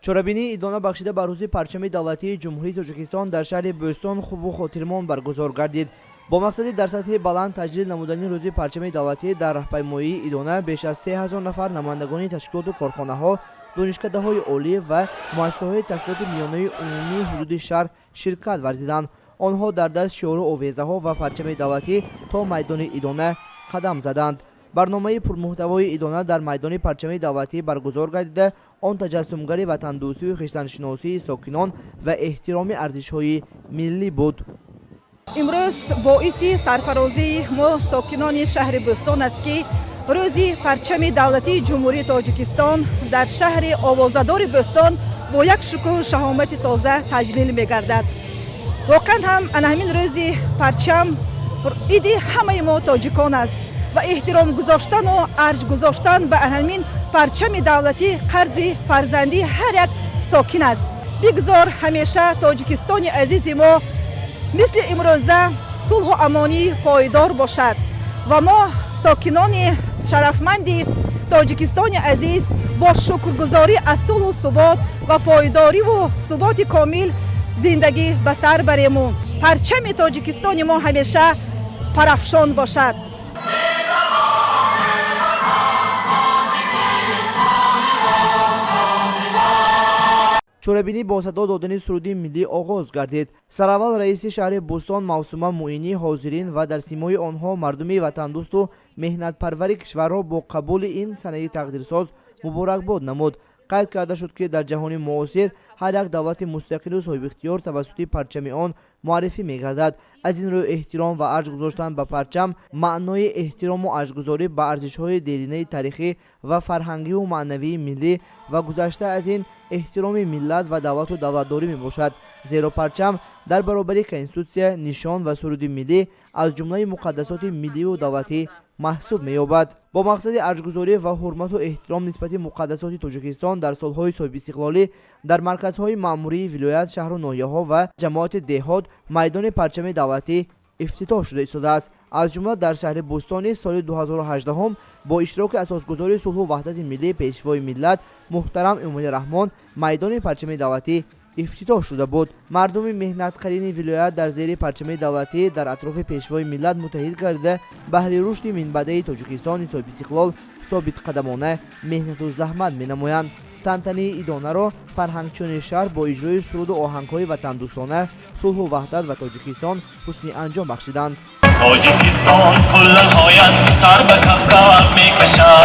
Чорабинии идона, бахшида ба Рӯзи парчами давлатии Ҷумҳурии Тоҷикистон, дар шаҳри Бӯстон хубу хотирмон баргузор гардид. Бо мақсади дар сатҳи баланд таҷлил намудани Рӯзи парчами давлатӣ дар раҳпаймоии идона беш аз 3000 нафар намояндагони ташкилоту корхонаҳо, донишкадаҳои олӣ ва муассисаҳои таҳсилоти миёнаи умумии ҳудуди шаҳр ширкат варзиданд. Онҳо дар даст шиору овезаҳо ва парчами давлатӣ то майдони идона қадам заданд. Барномаи пурмуҳтавои идона дар майдони парчами давлатӣ баргузор гардида, он таҷассумгари ватандӯстию хештаншиносии сокинон ва эҳтироми арзишҳои миллӣ буд. Имрӯз боиси сарфарозии мо, сокинони шаҳри Бӯстон, аст, ки Рӯзи парчами давлатии Ҷумҳурии Тоҷикистон дар шаҳри овозадори Бӯстон бо як шукӯҳу шаҳомати тоза таҷлил мегардад. Воқеан ҳам, ана ҳамин Рӯзи парчам иди ҳамаи мо тоҷикон аст ва эҳтиром гузоштану арҷ гузоштан ба ҳамин парчами давлатӣ қарзи фарзандии ҳар як сокин аст. Бигзор ҳамеша Тоҷикистони азизи мо мисли имрӯза сулҳу амонӣ пойдор бошад ва мо, сокинони шарафманди Тоҷикистони азиз, бо шукргузорӣ аз сулҳу субот ва пойдориву суботи комил зиндагӣ ба сар барему парчами Тоҷикистони мо ҳамеша парафшон бошад. Чорабинӣ бо садо додани суруди миллӣ оғоз гардид. Сараввал раиси шаҳри Бӯстон Мавсума Муинӣ ҳозирин ва дар симои онҳо мардуми ватандӯсту меҳнатпарвари кишварро бо қабули ин санаи тақдирсоз муборакбод намуд. Қайд карда шуд, ки дар ҷаҳони муосир ҳар як давлати мустақилу соҳибихтиёр тавассути парчами он муаррифӣ мегардад. Аз ин рӯ, эҳтиром ва арҷ гузоштан ба парчам маънои эҳтирому арҷгузорӣ ба арзишҳои деринаи таърихӣ ва фарҳангиву маънавии миллӣ ва гузашта аз ин, эҳтироми миллат ва давлату давлатдорӣ мебошад, зеро парчам дар баробари конститутсия, нишон ва суруди миллӣ аз ҷумлаи муқаддасоти милливу давлатӣ маҳсуб меёбад. Бо мақсади арҷгузорӣ ва ҳурмату эҳтиром нисбати муқаддасоти Тоҷикистон дар солҳои соҳибистиқлолӣ дар марказҳои маъмурии вилоят, шаҳру ноҳияҳо ва ҷамоати деҳот майдони парчами давлатӣ ифтитоҳ шуда истодааст. Аз ҷумла дар шаҳри Бӯстон низ соли 2018 бо иштироки асосгузори сулҳу ваҳдати миллӣ, Пешвои миллат муҳтарам Эмомалӣ Раҳмон майдони парчами давлатӣ ифтитоҳ шуда буд. Мардуми меҳнатқарини вилоят дар зери парчами давлатӣ дар атрофи Пешвои миллат муттаҳид гардида, баҳри рушди минбаъдаи Тоҷикистони соҳибистиқлол собитқадамона меҳнату заҳмат менамоянд. Тантании идонаро фарҳангчиёни шаҳр бо иҷрои суруду оҳангҳои ватандӯстона, сулҳу ваҳдат ва Тоҷикистон ҳусни анҷом бахшиданд. Тоҷикистон қуллаҳоят сар ба Кавкаб мекашад.